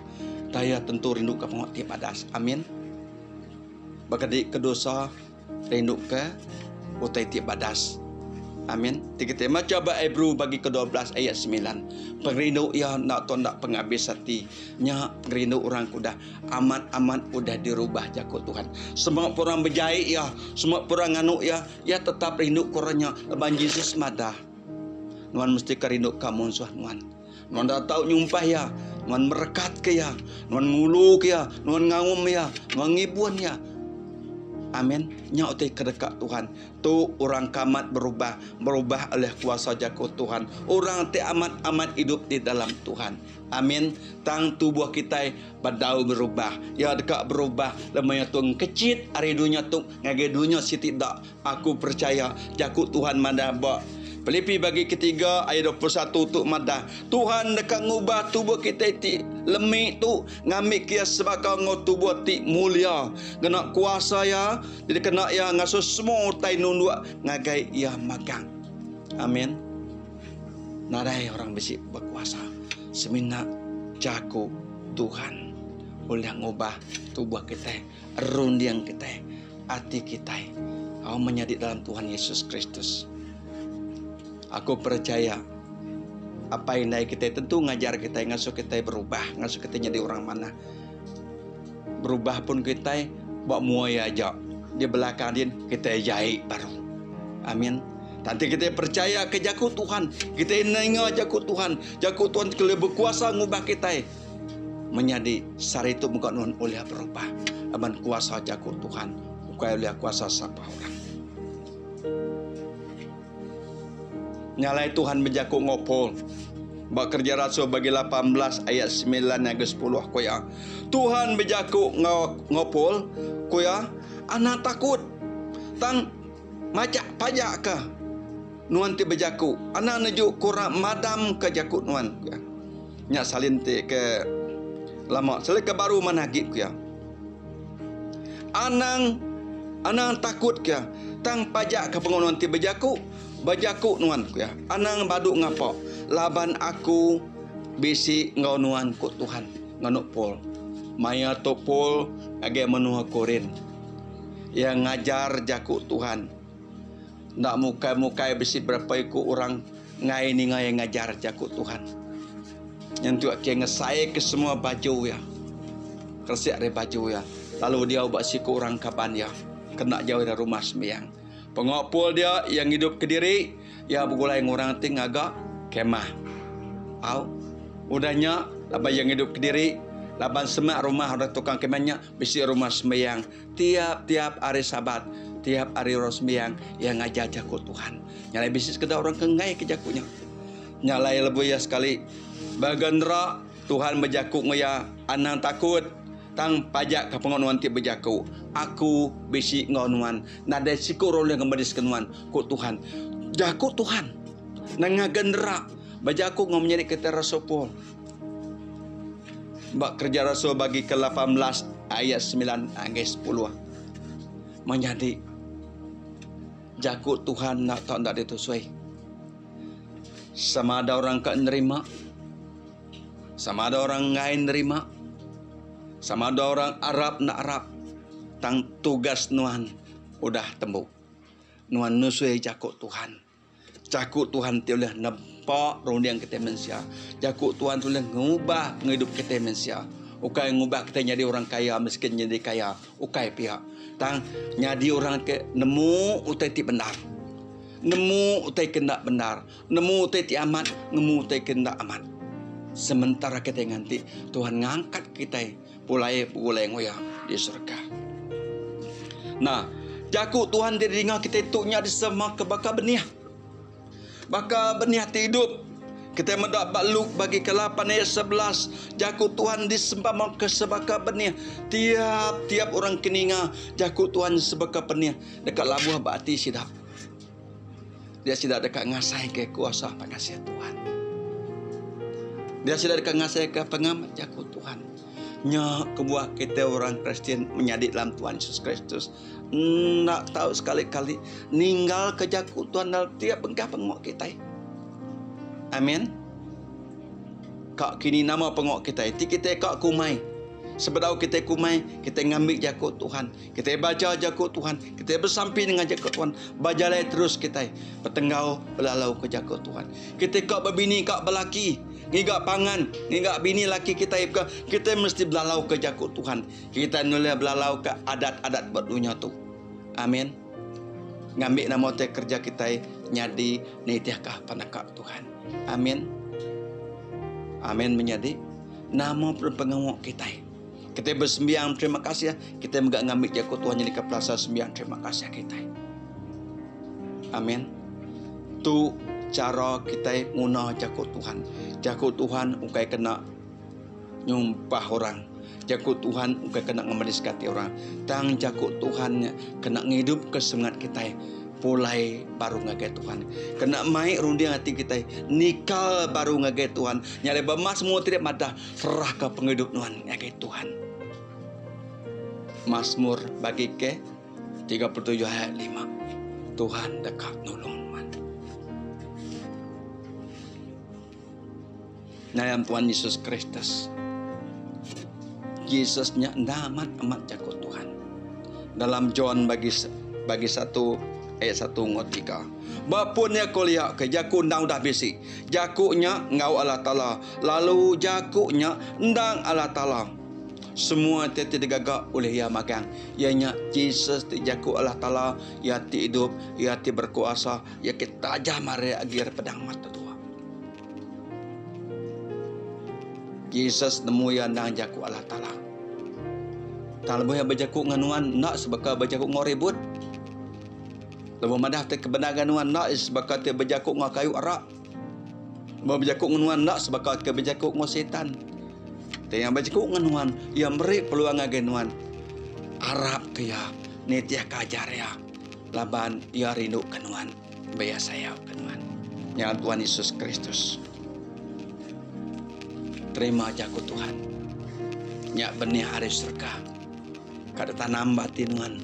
Tang iya tentu rinduka pengawa ti badas. Amin. Begedika dosa, rinduka utai ti badas. Amin. Ti kitai macha ba Hebrew bagi ke-12 ayat semilan, pengerindu iya enda tau enda pengabis ati. Nya pengerindu orang ke udah amat-amat udah dirubah jaku Tuhan. Sema pun orang bejai iya, sema pun orang nganu iya, Iya tetap rindu ke orang nya laban Jesus madah, Nuan mesti ka rindu ka munsuh nuan. Nuan enda tau nyumpah iya, nuan merekatka iya, nuan nguluka iya, nuan ngaum iya, nuan ngibun iya. Amin. Nya utai ke deka Tuhan. Tu orang ke amat berubah, berubah oleh kuasa jaku Tuhan. Orang ti amat-amat idup di dalam Tuhan. Amin. Tang tubuh kitai bedau berubah. Iya deka berubah lebuh iya tu ngekechit ari dunya tu ngagai dunya siti da. Aku perechaya jaku Tuhan madah ba Pilipi bagi ketiga ayat 21 tu madah, Tuhan deka ngubah tubuh kitai ti lemi tu ngambika iya sebaka enggau tubuh ti mulia ngena kuasa iya ti dikena iya ngasuh semua utai nunduk ngagai iya magang. Amin. Nadai orang bisi bekuasa semina jaku Tuhan ulih ngubah tubuh kitai, runding kitai, ati kitai. Au menyadi dalam Tuhan Yesus Kristus. Aku percaya apai indai kitai tentu ngajar kitai ngasuh kitai berubah, ngasuh kitai nyadi orang manah. Berubah pun kitai ba mua iya aja. Di belakang din kitai jai baru. Amin. Tang ti kitai percaya ke jaku Tuhan, kitai ninga jaku Tuhan, jaku Tuhan ti kelebih bekuasa ngubah kitai. Menyadi sehari tu mega nuan ulih berubah laban kuasa jaku Tuhan ukai ulih kuasa sapa orang. Nya alai Tuhan bejaku enggau Paul ba Kereja Rasul bagi 18 ayat 9 ngagai 10 ku iya. Tuhan bejaku enggau enggau Paul ku iya, Anang takut. Tang majak pajakka nuan ti bejaku, anang neju kurang madamka jaku nuan ku iya. Nya salin ti ke lama, salin ke baru manah agi ku iya. Anang anang takut ke tang pajak ke pengawa nuan ti bejaku, bejaku nuan ku iya. Anang badu ngapa laban aku bisi enggau nuan ku Tuhan nganu Paul. Maya tu Paul ngagai menua Korint. Iya ngajar jaku Tuhan. Enda mukai-mukai bisi berapa iku orang ngai ninga iya ngajar jaku Tuhan. Nyentuk ke ngesai ke semua baju iya. Keresik ari baju iya lalu diau ba siku orang kaban iya kena jauh ari rumah sembiang. Pengopul dia iya ngidup kediri iya begulai enggau orang ti ngaga kemah. Au udah nya laban iya ngidup kediri laban semak rumah orang tukang kemah nya bisi rumah sembiang tiap-tiap hari Sabat tiap hari orang sembiang iya ngajar jaku Tuhan. Nya alai bisi sekeda orang ke enggai ke jaku nya. Nya alai lebuh iya sekali begendera Tuhan bejaku enggau iya, Anang takut, tang pajakka pengawa nuan ti bejaku. Aku bisi enggau nuan. Nadai siku orang ulih ngemediska nuan, ku Tuhan. Jaku Tuhan nengah gendera bejaku enggau menyadi kitai Rasul Paul. Ba Kereja Rasul bagi ke 18 ayat 9 ngagai 10. Menyadi jaku Tuhan enda tau enda ditusui. Sama ada orang ka nerima, sama ada orang enggai nerima, sama ada orang arap enda arap, tang tugas nuan udah tembu. Nuan nusui jaku Tuhan. Jaku Tuhan ti ulih nempa runding kitai mensia. Jaku Tuhan ti ulih ngubah pengidup kitai mensia. Ukai ngubah kitai nyadi orang kaya miskin nyadi kaya. Ukai pia. Tang nyadi orang ke nemu utai ti bendar. Nemu utai ke enda bendar. Nemu utai ti amat, nemu utai ke enda amat. Sementara kitai nganti Tuhan ngangkat kitai pulai begulai enggau Iya di serega. Nah, jaku Tuhan ti didinga kitai tu nya disema ke baka benih. Baka benih ti idup. Kitai meda ba Luke bagi ke lapan ayat 11, jaku Tuhan disempamaka sebaka benih. Tiap-tiap orang ke ninga jaku Tuhan sebaka benih deka labuh ba ati sida. Dia sida deka ngasaika kuasa pengasih Tuhan. Dia sida deka ngasaika pengamat jaku Tuhan. Nya kebuah kitai orang Kristian menyadi dalam Tuhan Yesus Kristus enda tau sekali-kali ninggalka jaku Tuhan dalam tiap bengkah pengawa kitai. Amin. Ka kini nama pengawa kitai ti kitai ka kumai. Sebedau kitai kumai, kitai ngambi jaku Tuhan. Kitai bacha jaku Tuhan, kitai besampi nengah jaku Tuhan, ba jalai terus kitai betenggau belalauka jaku Tuhan. Kitai ka bebini ka belaki, ngiga pangan, ngiga bini laki kitai ka, kitai mesti belalauka jaku Tuhan. Kitai enda ulih belalauka adat-adat ba dunya tu. Amin. Ngambi nama utai kereja kitai nyadi nitihka peneka Tuhan. Amin. Amin menyadi. Nama pun pengawa kitai. Kitai besembiang terima kasih, kitai mega ngambi jaku Tuhan nyadika pelasar sembiang terima kasih kitai. Amin. Tu chara kitai nguna jaku Tuhan. Jaku Tuhan ukai kena nyumpah orang. Jaku Tuhan ukai kena ngemediska ati orang. Tang jaku Tuhan nya kena ngidupka semengat kitai pulai baru ngagai Tuhan. Kena mai runding ati kitai nikal baru ngagai Tuhan. Nya alai ba Masmur ti madah serahka pengidup nuan ngagai Tuhan. Masmur bagi ke 37 ayat 5. Tuhan deka nulung nuan. Dalam Tuhan Yesus Kristus. Jesus nya enda amat amat jaku Tuhan. Dalam John bagi bagi satu ayat satu enggau tiga. Ba pun iya ko liak ke jaku endang udah bisi. Jaku nya enggau Allah Taala lalu jaku nya endang Allah Taala. Semua ti ti digaga ulih iya magang iya nya Jesus ti jaku Allah Taala iya ti idup iya ti berkuasa iya ke tajam ari agi ari pedang mata dua. Jesus nemu iya endang jaku Allah Taala. Tang lebuh iya bejaku enggau nuan enda sebaka bejaku enggau ribut. Lebuh madah ti kebendar enggau nuan enda sebaka ti bejaku enggau kayu ara. Lebuh bejaku enggau nuan enda sebaka ke bejaku enggau setan. Ti iya bejaku enggau nuan, iya meri peluang ngagai nuan arap ke iya, nitihka ajar iya laban iya rinduka nuan. Baya sayau ke nuan. Nya Tuhan Yesus Kristus. Terima jaku Tuhan. Nya benih ari serega. Ka ditanam ba ati nuan,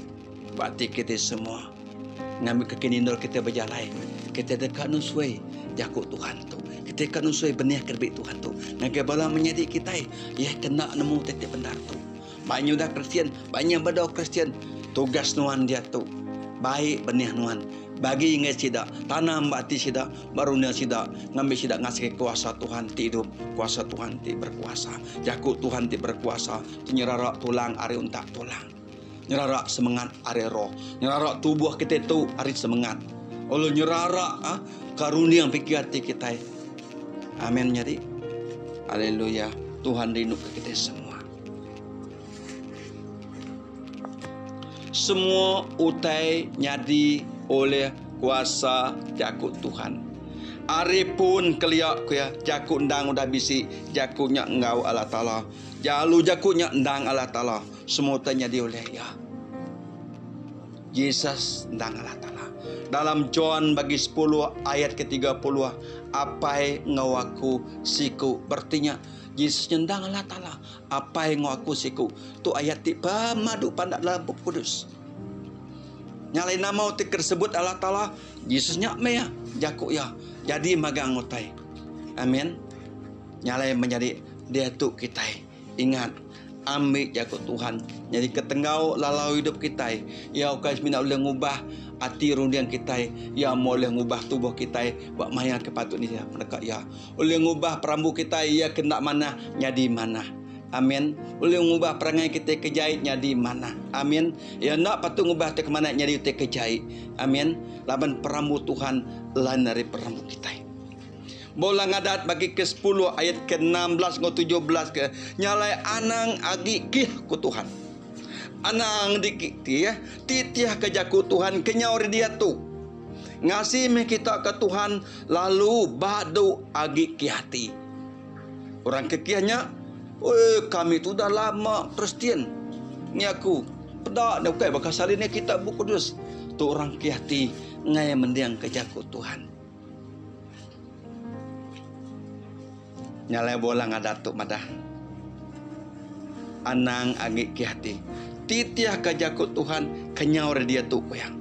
ba ati kitai semua. Ngambika kini endur kitai bejalai, kitai deka nusui jaku Tuhan tu. Kitai deka nusui benih ke diberi Tuhan tu ngagai bala menyadi kitai iya ke enda nemu utai ti bendar tu. Ba nya udah Kristian, ba nya bedau Kristian, tugas nuan diatu bai benih nuan bagi ngagai sida, tanam ba ati sida, ba runding sida ngambi sida ngasika kuasa Tuhan ti idup, kuasa Tuhan ti berkuasa, jaku Tuhan ti berkuasa ti nyerara tulang ari untak tulang, nyerara semengat ari roh, nyerara tubuh kitai tu ari semengat lalu nyerara uhh ka runding pikir ati kitai. Amen menyadi. Haleluya. Tuhan rinduka kitai semua. Semua utai nyadi oleh kuasa jaku Tuhan. Ari pun kelia ku iya, jaku endang udah bisi, jaku nya enggau Allah Taala. Lalu jaku nya endang Allah Taala. Semua utai nyadi oleh iya. Jesus endang Allah Taala. Dalam John bagi sepuluh ayat ke 30, Apai enggau aku siku. Bereti nya Jesus nya endang Allah Taala. Apai enggau aku siku. Tu ayat ti pemadu pandak dalam Bup Kudus. Nya alai nama utai ke disebut Allah Taala, Jesus nya meh iya, jaku iya. Jadi magang utai. Amin. Nya alai menyadi diatu kitai ingat ambi jaku Tuhan nyadi ke tenggau lalau idup kitai. Iya ukai semina ulih ngubah ati runding kitai, iya meh ulih ngubah tubuh kitai ba maya ke patut iya peneka iya. Ulih ngubah perambu kitai iya ke enda manah nyadi manah. Amin. Ulih ngubah perangai kitai ke jai nyadi manah. Amin. Iya enda patut ngubah utai ke manah nyadi utai ke jai. Amin. Laban perambu Tuhan lain ari perambu kitai. Bola ngadat bagi ke sepuluh ayat ke 16 enggau 17 ke nya alai anang agi kih ku Tuhan. Anang dikitih titih ke jaku Tuhan kenyau ari diatu. Ngasi meh kita ke Tuhan lalu badu agi kiah ati. Orang ke kiah nya, Oi, kami tu udah lama Kristian. Ngi aku, peda ne ukai baka salin ne kita Bup Kudus. Tu orang kiah ati enggai mendingka jaku Tuhan. Nya alai bola ngadat tu madah. Anang agi kiah ati. Titihka jaku Tuhan kenyau ari diatu, ku iya.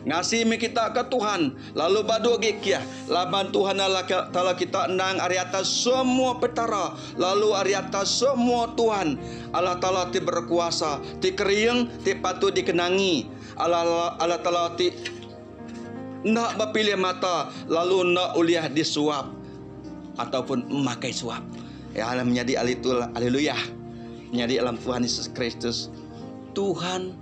Ngasi meh kita ke Tuhan, lalu badu agi kiah, laban Tuhan Allah Taala kita endang ari atas semua petara, lalu ari atas semua tuhan. Allah Taala ti berekuasa, ti kering, ti patut dikenangi, Allah Allah Taala ti enda bepilih mata, lalu enda ulih disuap ataupun makai suap. Ya menyadi ahli tu haleluya. Menyadi dalam Tuhan Yesus Kristus. Tuhan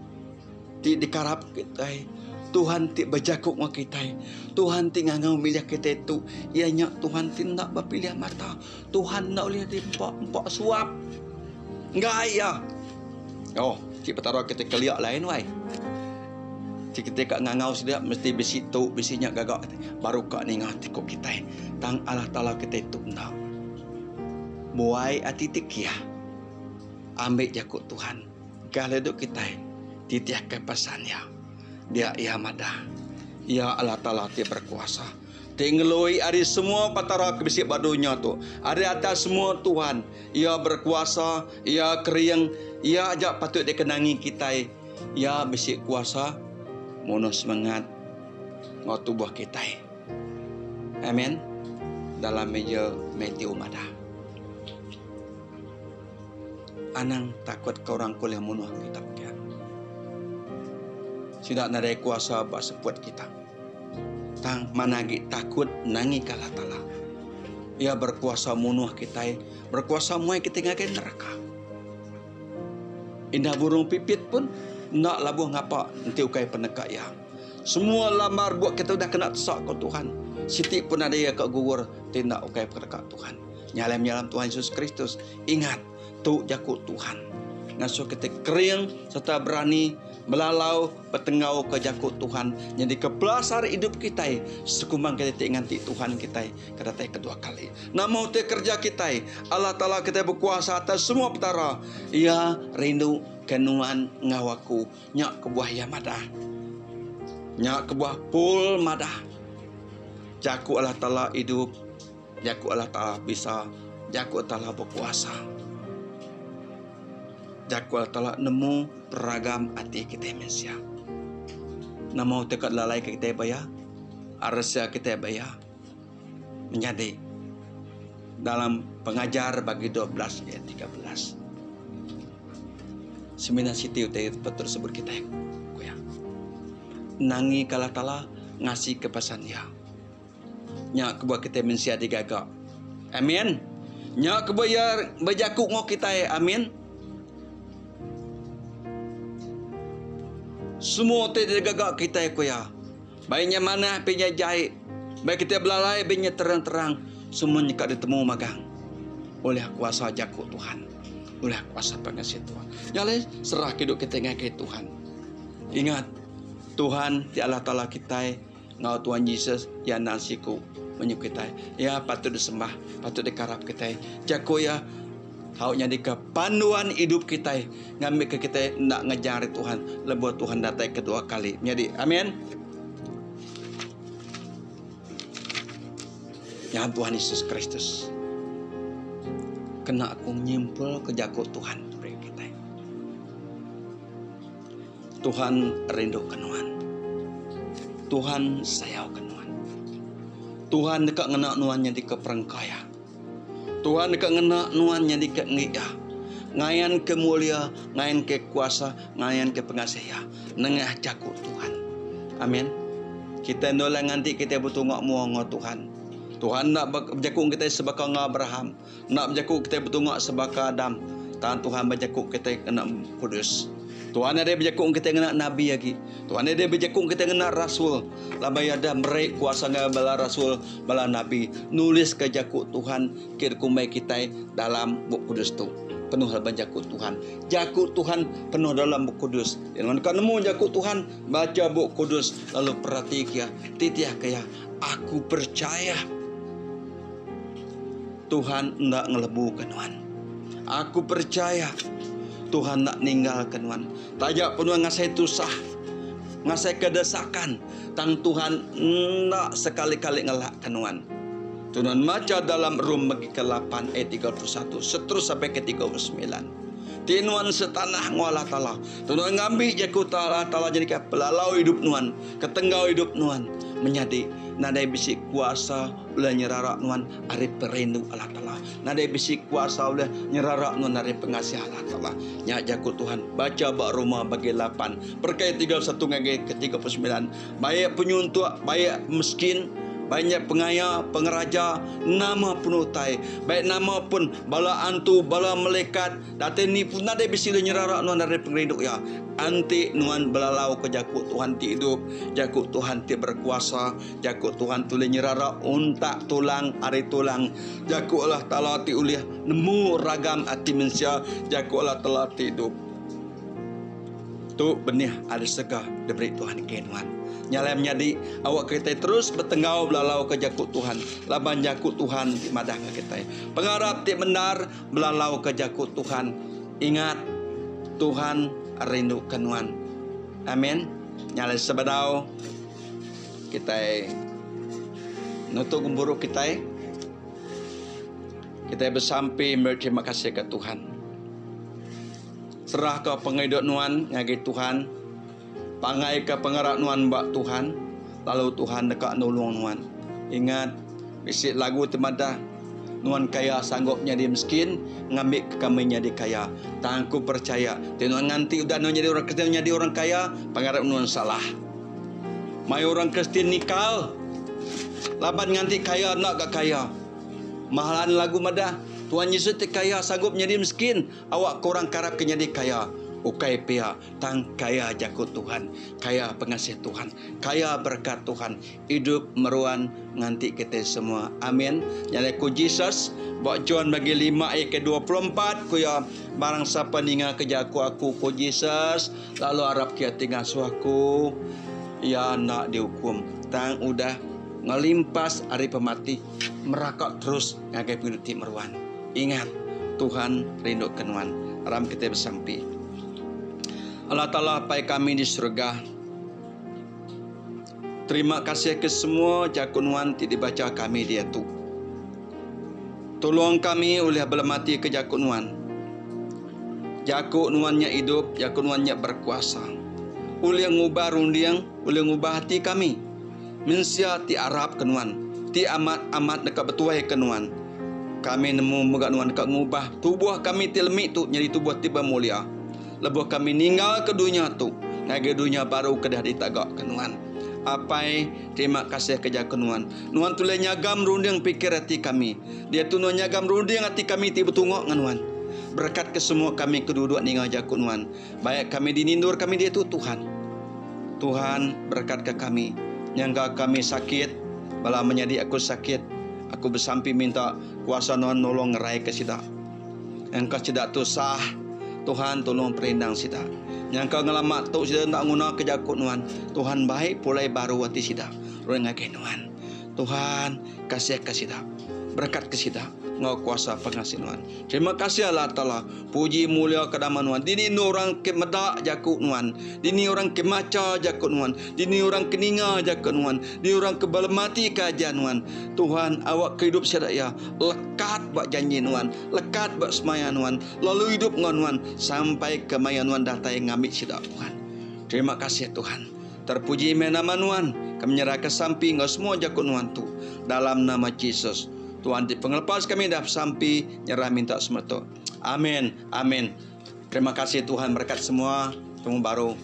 ti dikarap kitai, Tuhan ti bejaku enggau kitai, Tuhan ti ngangau milih kitai tu iya nya Tuhan ti enda bepilih mata, Tuhan enda ulih diempa empa suap. Enggai iya. Oh, ti petara kitai kelia lain wai. Ti kitai ka ngangau sida mesti bisi tu bisi nya gaga baru ka ninga ti ku kitai. Tang Allah Taala kitai tu enda. Buai ati ti kiah. Ambi jaku Tuhan. Ga ledu kitai titihka pesan Iya. Dia Iya madah, Iya Allah Taala ti berkuasa, ti ngelui ari semua petara ke bisi ba dunya tu, ari atas semua tuhan. Iya berkuasa, Iya kering, Iya aja patut dikenangi kitai. Iya bisi kuasa munuh semengat enggau tubuh kitai. Amen. Dalam meja Matthew madah. Anang takut ke orang ke ulih munuh kita pia. Sida nadai kuasa ba seput kita. Tang manah agi takut nangika Allah Taala. Iya berkuasa munuh kitai, berkuasa muai kitai ngagai neraka. Indah burung pipit pun enda labuh ngapa enti ukai peneka Iya. Semua lambar buk kita udah kena tesak ko Tuhan. Siti pun nadai iya ka gugur ti enda ukai peneka Tuhan. Nya alai menyalam Tuhan Yesus Kristus. Ingat, tu jaku Tuhan. Ngasuh kita kering sereta berani belalau betenggauka jaku Tuhan nyadika pelasar idup kitai sekumbang kitai ti nganti Tuhan kitai ke datai kedua kali. Nama utai kereja kitai, Allah Taala kitai bekuasa atas semua petara. Iya rindu ke nuan enggau aku. Nya kebuah iya madah. Nya kebuah Paul madah, Jaku Allah Taala idup. Jaku Allah Taala bisa, Jaku Allah Taala bekuasa. Jaku Allah Taala nemu peragam ati kitai mensia. Nama utai ka dilalai ka kitai ba iya? Resia kitai ba iya menyadi dalam Pengajar bagi 12 ayat 13. Semina siti utai patut sebut kitai ku iya. Nangi ka Allah Taala ngasi ke pesan iya. Nya kebuah kitai mensia digaga. Amin. Nya kebuah iya bejaku enggau kitai. Amin. Semua ti digaga kitai ku iya. Baik nya manah pi nya jai, baik kitai belalai pi nya terang-terang, semua nya ka ditemu magang ulih kuasa jaku Tuhan, ulih kuasa pengasih Tuhan. Nya alai serah kidup kitai ngagai Tuhan. Ingat, Tuhan ti Allah Taala kitai Enggau Tuhan Jesus, Iya endang siku menyuh kitai. Iya patut disembah, patut dikarap kitai. Jaku Iya tau nyadika panduan idup kitai ngambika kitai enda ngejar ari Tuhan lebuh Tuhan datai kedua kali. Nyadi, amin. Nyahan Tuhan Yesus Kristus. Kena aku nyimpulka jaku Tuhan beri kitai. Tuhan rinduka nuan. Tuhan sayauka nuan. Tuhan deka ngena nuan nyadika perengka Iya. Tuhan deka ngena nuan nyadika enggi Iya. Ngayanka mulia, ngayanka kuasa, ngayanka pengasih Iya nengah jaku Tuhan. Amin. Kitai enda ulih nganti kitai betunga mua enggau Tuhan. Tuhan enda bejaku enggau kitai sebaka enggau Abraham. Enda bejaku kitai betunga sebaka Adam, tang Tuhan bejaku kitai ngena Kudus. Tuhan nadai bejaku kitai ngena nabi agi. Tuhan nadai bejaku kitai ngena rasul laban iya dah meri kuasa ngagai bala rasul, bala nabi nuliska jaku Tuhan ke dikumbai kitai dalam Bup Kudus tu. penuh laban jaku Tuhan. Jaku Tuhan penuh dalam Bup Kudus. Ti nuan deka nemu jaku Tuhan, bacha Bup Kudus lalu peratika iya, titihka iya. Aku percaya Tuhan enda ngelebuka nuan. Aku percaya Tuhan enda ninggalka nuan. Taja pun nuan ngasai tusah, ngasai kedesakan, tang Tuhan enda sekali-kali ngelakka nuan. Tu nuan macha dalam Rom bagi ke lapan ayat 31 seterus sampai ke 39. Ti nuan setanah enggau Allah Taala, tu nuan ngambi jaku Allah Taala nyadika pelalau idup nuan, ketenggau idup nuan. Menyadi, nadai bisi kuasa ulih nyerara nuan ari perindu Allah Taala. Nadai bisi kuasa ulih nyerara nuan ari pengasih Allah Taala. Nya jaku Tuhan. Bacha ba Roma bagi lapan perkai 31 ngagai ke 39. Baik penyuntuk, baik meskin, baik nya pengaya, pengeraja, nama pun utai, baik nama pun bala antu, bala melikat, datai ni pun nadai bisi ulih nyerara nuan ari pengerindu iya. Enti nuan belalauka jaku Tuhan ti idup, jaku Tuhan ti berkuasa, jaku Tuhan ti ulih nyerara untak tulang ari tulang, jaku Allah Taala ti ulih nemu ragam ati mensia, jaku Allah Taala ti idup. Tu benih ari sega diberi Tuhan ngagai nuan. Nya alai menyadi, awakka kitai terus betenggau belalauka jaku Tuhan laban jaku Tuhan ti madahka kitai. Pengarap ti bendar belalauka jaku Tuhan. Ingat, Tuhan rinduka nuan. Amin. Nya alai sebedau kitai nutup gempuru kitai, kitai besampi meri terima kasih ka Tuhan. Serahka pengidup nuan ngagai Tuhan. Pangaika pengarap nuan ba Tuhan, lalu Tuhan deka nulung nuan. Ingat, bisi lagu ti madah, Nuan kaya sanggup nyadi miskin, ngambika kami nyadi kaya. Tang aku perchaya, ti nuan nganti udah nuan nyadi orang Kristian nyadi orang kaya, pengarap nuan salah. Mayuh orang Kristian nikal laban nganti kaya enda ga kaya. Mahalan lagu madah, Tuhan Yesus ti kaya sanggup nyadi miskin, Awak ke orang karap ke nyadi kaya, ukai pia, tang kaya jaku Tuhan, kaya pengasih Tuhan, kaya berekat Tuhan, idup meruan nganti kitai semua. Amin. Nya alai ku Jesus ba John bagi lima ayat ke 24 ku iya, barang sapa ninga ke jaku aku ku Jesus, lalu arap ke iya ti ngasuh aku, iya enda diukum, tang udah ngelimpas ari pemati meraka terus ngagai pengidup ti meruan. Ingat, Tuhan rinduka nuan. Aram kitai besampi. Allah Taala Apai kami di surga, terima kasih ke semua jaku nuan ti dibacha kami diatu. Tulung kami ulih belemati ke jaku nuan. Jaku nuan nya idup, jaku nuan nya berkuasa. Ulih ngubah runding, ulih ngubah ati kami. Mensia ti arap ke nuan, ti amat-amat deka betuai ke nuan. Kami nemu mega nuan deka ngubah tubuh kami ti lemi tu nyadi tubuh ti bemulia, lebuh kami ninggalka dunya tu ngagai dunya baru ke deh ditagaka nuan. Apai, terima kasih ke jaku nuan. Nuan tulih nyagam runding pikir ati kami. Diatu nuan nyagam runding ati kami ti betunga enggau nuan. Berekatka semua kami ke duduk ninga jaku nuan. Baik kami dinindur kami diatu Tuhan. Tuhan berekatka kami. Nyangka kami sakit, bala menyadi aku sakit, aku besampi minta kuasa Nuan nulung ngeraika sida. Nyangka sida tusah, Tuhan tulung perindang sida. Nyangka ngelama tu sida enda ngunaka jaku Nuan, Tuhan bai pulai baru ati sida run ngagai Nuan. Tuhan kasihka sida. Berekatka sida enggau kuasa pengasih Nuan. Terima kasih Allah Taala. Puji mulia ke nama Nuan. Dini endur orang ke meda jaku Nuan. Dini orang ke macha jaku Nuan. Dini orang ke ninga jaku Nuan. Dini orang ke belematika ajar Nuan. Tuhan, awakka idup sida iya lekat ba janji Nuan, lekat ba semaya Nuan, lalu idup enggau Nuan sampai ke maya Nuan datai ngambi sida, Tuhan. Terima kasih Tuhan. Terpuji meh nama Nuan. Kami nyerahka sampi enggau semua jaku Nuan tu dalam nama Jesus. Tuhan ti pengelepas kami dah besampi nyerah minta semua tu. Amin. Amin. Terima kasih Tuhan berkat semua. Temu baru.